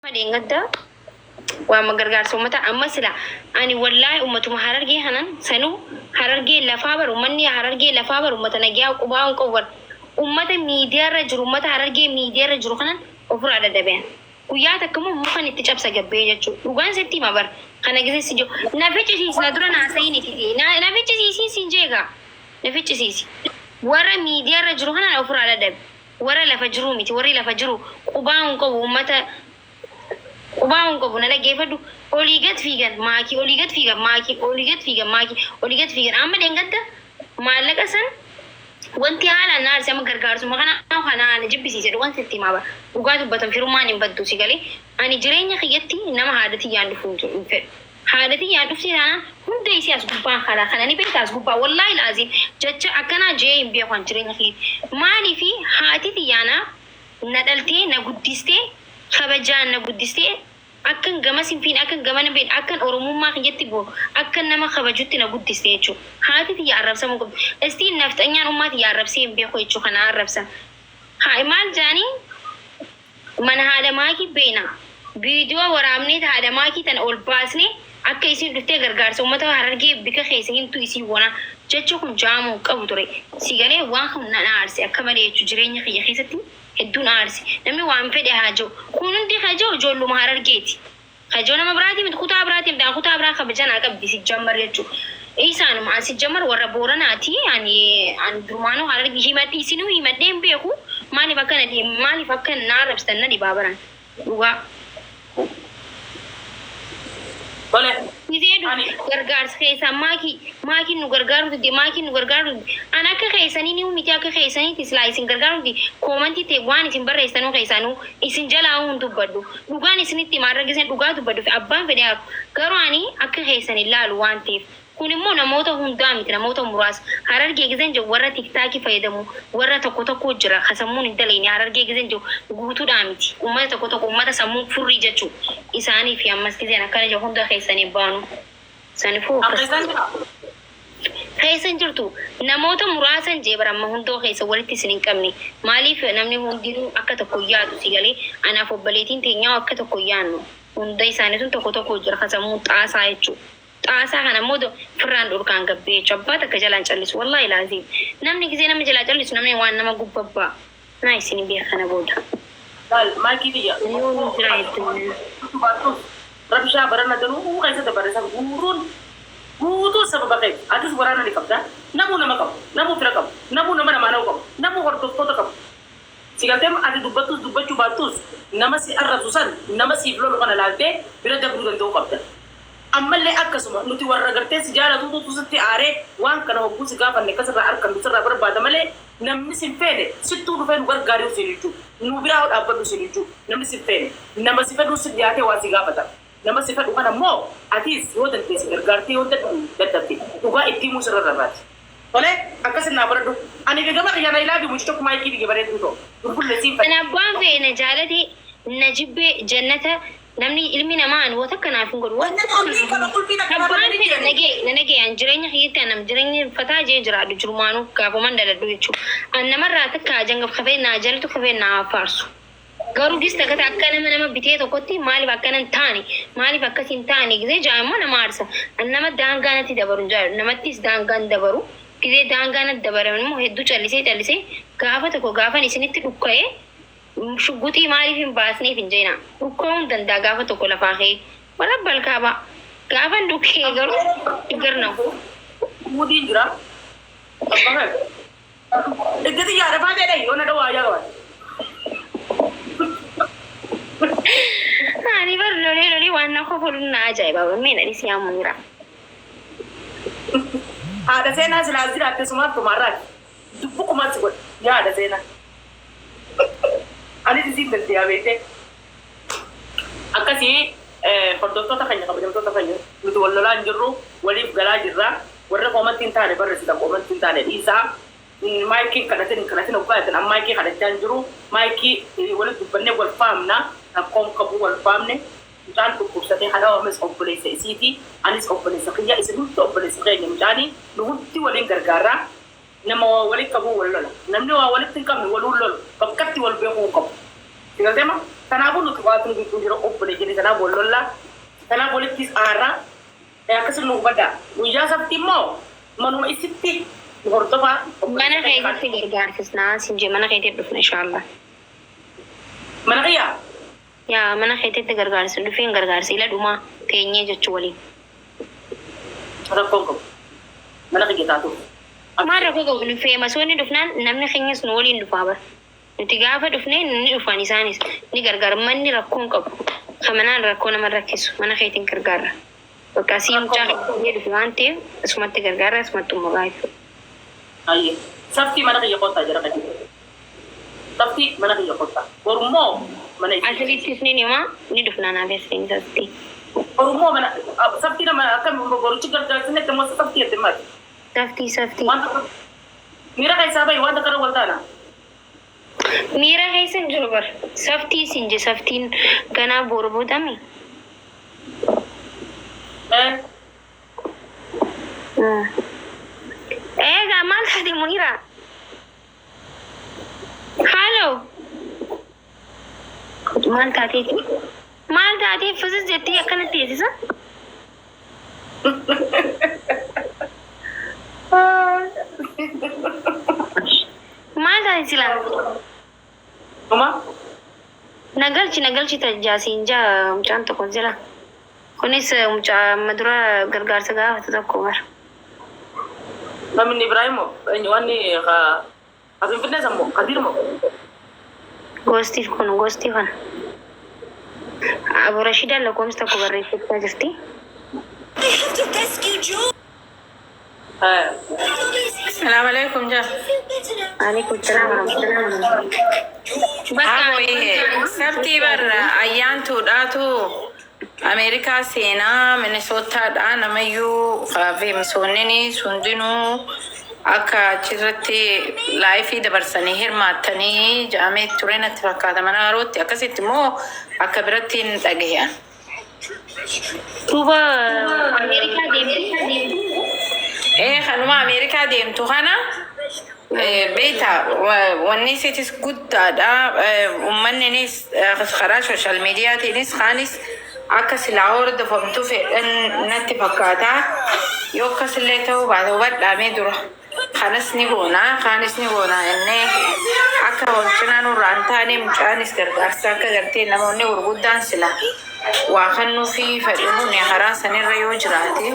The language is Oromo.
Amma dheengadda waama gargaarsa uummataa amma sila ani wallaahi ummatuma Harargee kanan sanuu Harargee lafaa bar, ummanni Harargee lafaa bar ummata nagiyaa qubaa hin qabu bar, ummata miidiyaarra jiru, ummata Harargee miidiyaarra jiru kanan ofirraa dadhabe. Guyyaa takka immoo mukan itti cabsa gabbee jechuu dhugaan sitti hima bar. Kana gisee si jiru na ficcisiisi, na dura naasayin itti na ficcisiisi siin jeegaa na ficcisiisi. Warra miidiyaarra jiru kanan ofirraa dadhabe, warra lafa jiruu miti. Warri lafa jiru qubaa hin qabu, ummata qubaa hin qabu. Na dhaggeeffadhu, olii gad fiigan maakii, olii gad fiigan maakii, olii gad fiigan maakii, olii gad fiigan. Amma dheengadda maallaqa san wanti haalaan na aarse, amma gargaarsuma kana kana na jibbisiise. Dhugaan sitti himaa bara, dhugaa dubbatan firummaan hin baddu si galee. Ani jireenya kiyyatti nama haadha tiyyaan dhufu hin fedhu. Haadha tiyyaan dhufte taanaan hunda isii as gubbaan kana kana ni beekta as gubbaa. Wallaahi laaziim, jecha akkanaa jee hin beeku an jireenya kiyya. Maaliifi haati tiyyaanaa na dhaltee na guddistee, kabajaan na guddistee, akkan gamas hin fiine, akkan gamana hin beekne, akkan Oromummaa kiyyatti boonu, akkan nama kabajutti na guddiste jechuudha. Haati tiyya arrabsamuu qabdu. Istiin nafxanyaan ummaa tiyya arrabsee hin beeku jechuu kana arrabsan. Haa maal jaanii mana haadha maakii beekna. Viidiyoo waraabnee haadha maakii tana ol baasnee akka isiin dhuftee gargaarsa uummata Harargee bika keessa himtu isii goona. Jechi kun jaamuu hin qabu ture. Si galee, waan kun na aarse akka malee jechuudha, jireenya kiyya keessatti hedduun aarse. Namni waan fedhe haa jiru. Kun hundi haa jiru, ijoolluma Harargeeti. Kajoo nama biraatii miti, kutaa biraatii miti, kutaa biraa kabajaa naa qabdi si jammar jechuudha. Isaanuma an si jammar warra Booranaati. Ani durumaanuu Harargee himadhe, isinuu himadhee hin beeku. Maaliif akkana, maaliif akka na arrabsitan na dhibaa baran dhugaa. Tole. Gisee gargaarsa keessaa maakii maakiin nu gargaaru didde, maakiin nu gargaaru didde. An akka keessanii ni miti, akka keessaniiti silaa isin gargaaru didde. Koomantii ta'e waan isin barreessitanuu keessaanuu isin jalaa hin dubbadhu. Dhugaan isinitti himaa, irra giseen dhugaa dubbadhu fi abbaan fedhe haa garuu ani akka keessan hin laalu waan ta'eef. Kun immoo namoota hundaa miti, namoota muraasa. Harargee giseen jiru warra TikTokii fayyadamu, warra tokko tokko jira ka sammuun hin dalagne. Harargee giseen jiru guutuudhaa miti. Uummata tokko tokko, uummata sammuun furrii jechuu isaanii fi ammas giseen akkana jiru hunda keessanii baanu. Sanifuu Akka isaan jira. Keessan jirtu namoota muraasan jee bara amma hundoo keessa walitti isin hin qabne. Maaliif namni hundinuu akka tokko yaadu si galee? Anaaf obboleetiin teenyaa akka tokko yaannu, hunda isaanii sun tokko tokko jira ka sammuun xaasaa jechuudha. Xaasaa kana immoo firraan dhorkaan gabbee jechuudha. Abbaa takka jalaan callisu, wallaahi laaziim. Namni gisee nama jalaa callisu namni waan nama gubbabbaa. Naa isin beeka kana booda. Laal maakii biyya. Yoo nu jira hedduu. Baattus rabshaa barana garuu keessa dabarre san guutuun guutuun sababa kee. Atis waraana ni qabda. Namuu nama qabu. Namuu fira qabu. Namuu nama namaa na'u qabu. Namuu hordoftoota qabu. Si galtee, ati dubbattus dubbachuu baattus nama si arrabsu san, nama siif lolu kana laaltee bira dabruu danda'uu qabda. Ammallee akkasuma nuti warra gartee si jaalatuutu sitti aaree waan kana hogguu si gaafanne akkasirraa argannu sirraa barbaada malee namni sin feene sittuu dhufee nu gargaariu siin jechuu, nu biraa dhaabbadhu siin jechuu namni sin feene. Nama si fedhuu si dhiyaatee waa si gaafata. Nama si fedhu kana immoo atiis yoo dandeesse gargaartee, yoo dadhabde dhugaa itti himuu sirra rarraati. Tole, akkasin naa baradhu. Ani gama kiyyaan I love you, mucicha maayikii biyya bareedduu ta'u. Durbullee siin Kan abbaan fe'e na jaalate na jibbee jannata namni ilmi namaa ani wata kanaaf hin godhu. Wanni qulfii qaba, qulfii takka Abbaan baafamanii fedhe jiran. nagee na nagee. An jireenya kiyyatti an jireenya fataa jee jiraadhu jirumaanuu gaafaman dhaladhu jechuudha. An namarraa takka jangaf kafee naa jalatu kafee naa faarsu. Garuu gis takka akka nama nama bitee tokkotti maaliif akkana hin taane, maaliif akkas hin taane gisee jaa immoo nama aarsa. An nama daangaa natti dabaru hin jaalladhu. Namattis daangaa hin dabaru. Gisee daangaa natti dabaran immoo hedduu callisee callisee gaafa tokko gaafan isinitti dhukka'ee shugguxii maaliif hin baasneef hin jeena. Dhukka'uu hin danda'a gaafa tokko lafaa ka'ee. Warra balkaabaa. Gaafan dhukkee garuu garna. Muudiin jira. Abbaa Idditi yaada faa jedhe yoo na dhawaa yaa qaban. Ani bar lolee lolee waan na kofoluun na ajaa'iba. Mee na dhisi yaa Munira. Haadha seenaa silaas jiraatte sumaaf tumaarraati. Dubbu kumaas godhe yaa haadha seenaa. Anis isiin dandeeyaa beektee. Akkasii hordoftoota keenya, kabajamtoota keenya, nuti wal lolaa hin jirru, waliif galaa jirra. Warra koomantii hin taane barreessitan, koomantii hin taane dhiisaa. Maayikii kadhatin hin kadhatin hoggaa jettan, amma maayikii kadhachaa hin jiru. Maayikii walitti dubbannee wal faamna, rakkoon qabu wal faamne. Mucaan dhukkubsatee hadhawames obboleessa isiiti, anis obboleessa kiyya, isin hundi obboleessa keenya. Mucaanii nu hundi waliin gargaarraa. Nama waa walitti qabu wal lola, namni waa walitti hin qabne waluun lolu, bakkatti wal beekuu hin qabu. Si galteema? Kanaafuu nuti waanti nu gidduu jira obboleeyyan kanaaf wal lollaa kanaaf walittis aarraa akkasuma nu hubadhaa. Guyyaa sabti immoo manuma isitti nu hordofaa. Mana keetitti gargaarsisnaa siin jee mana keetitti dhufna inshaallah. Mana kiyyaa? Yaa mana keetitti gargaarsi dhufeen gargaarsi ila dhumaa teenyee jechuu waliin. Rakkoon qabu. Mana kiyya taatu. Maal rakkoo qabu nu feemasoonni dhufnaan namni keenyas nu waliin dhufaa bara. Nuti gaafa dhufne ni dhufan isaanis ni gargaara manni rakkoon qabu. Kamanaan rakkoo nama rakkisu mana keetiin gargaara. Bakka asii mucaa keetii dhufe waan ta'eef asumatti gargaara asumatti umuraa jechuudha. Ayyee. Saftii mana kiyya kottaa jira kan. Saftii mana kiyya kottaa. Borummoo mana isii. Asirrittis ni himaa ni dhufna naaf asiriin saftii. Borummoo mana saftii nama akkam boruchi gargaarsinne immoo saftii jettee maali? Saftii saftii. Wanta miira keessaa bahi wanta kana wal taana. Miira keessa hin jiru bara. Saftii siin je saftiin ganaa boru boodame. Egaa maal taate Muniira? Haaloo. Maal taateeti? Maal taatee fusis jettee akkanatti teessisa? Maal taate silaa? Uma? Nagalchi nagalchi tajaasiin jaa mucaan tokko jira. Kunis mucaa amma dura gargaarsa gaafatu tokko bara. Namni Ibrahim moo wanni ka Finfinnee san moo Kadir moo? Goostii kun goostii kana. Abu Rashidaan lakkoofsa tokko barreeffachaa jirti. Salaam alaikum ja. Alaikum salaam warahmatullahi. Bakka sabtii barra ayyaantuudhaatu Ameerikaa seenaa Minisootaadhaa namayyuu feemsoonninis hundinuu akka achirratti laayifii dabarsanii hirmaattanii jedhamee ture natti fakkaata mana harootti akkasitti immoo akka biratti hin dhagahan. Duuba Ameerikaa deemte. Ee kanuma Ameerikaa deemtu kana beektaa wanni isiitis guddaadha. Uummanninis karaa sooshaal miidiyaatiinis kaanis akka silaa hordofamtu fedhan natti fakkaata. Yoo akkasillee ta'uu baate hubadhaamee dura. Kanas ni goonaa kaanis ni goonaa innee akka wal cinaa nurraa hin taane mucaanis gargaarsa akka gartee namoonni gurguddaan sila waa kennuu fi fedhuun karaa sanirra yoo jiraate.